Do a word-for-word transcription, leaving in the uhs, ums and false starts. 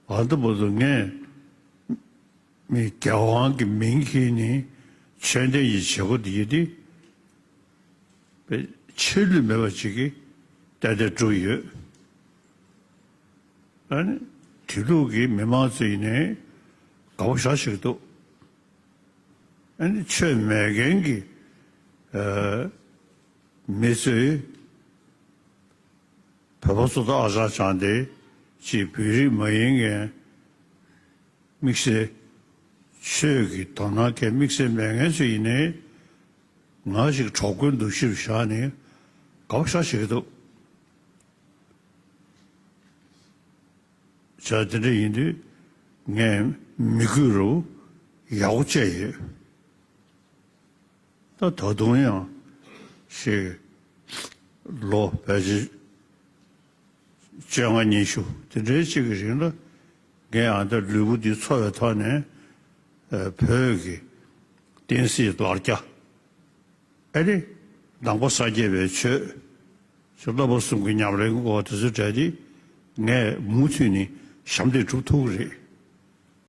ཨ་ད་བར་དུ་ངས་མི་རྒྱལ་དབང་གི་མིང་གིས་ནི་ཆོས་ལྡན་གྱི་བྱེད་སྒོ་འདི་ཡིན་ཏེ། པའི་ཆད་ལུས་མེད་པ་ཅིག་གིས་ཏན་ཏན་བསྒྲུབས་ཡོད། ཨ་ནི་དེ་ལུགས་ཀྱི་མི་མང་ཚོ་ཡིན་ནའི་དགའ་པོ་ཞེ་དྲག་འདུག་ཨ་ནི་ཆོས་མེད་མཁན་གྱི་ཨ་མི་ཚོས་བོད་པ་ཚོ་དང་ཨ་ཅག་ཅང་དེ་ཅིག་བོད་རིགས་མ་ཡིན་མཁན། དམིགས་བསལ་ཆོས་ཀྱི་དོ་སྣང་མཁན་དམིགས་བསལ་མེད་མཁན་ཚོ་ཡིན་ནའི་ང་ཞིག་གྲོགས་པོའི་འདུ་ཤེས་བཞག་ནས་དགའ་པོ་ཞེ་དྲག་འདུག་བྱས་དེ་འདྲ་ཡིན་དུས་ངས་མི་དགོས་རུ་ཡག་པོ་བྱས་ཡོད། ད་ད་དུང་ཡང་ཞིག་ལོ་ཕལ་ཆེར་བཅོ་ལྔ་ཉི་ཤུ་དེ་འདྲའི་ཅིག་གི་རིང་ལ་ངས་ཨ་ད་ལུས་པོ་འདི་འཚོ་བའི་ཐོག་ནས་ཨ་བོད་ཀྱི་བསྟན་སྲིད་ལ་རྒྱ། ཨ་ནི་ནང་པ་སངས་རྒྱས་པའི་ཆོས། ཞེས་བསླབ་པ་གསུམ་གྱི་ཉམས་ལེན་སྐོར་དེ་ཚོའི་གྲས་དེ་ངས་མུ་མཐུད་ནས་ཞབས་འདེགས་སྒྲུབ་ཐུབ་ཀྱི་རེད།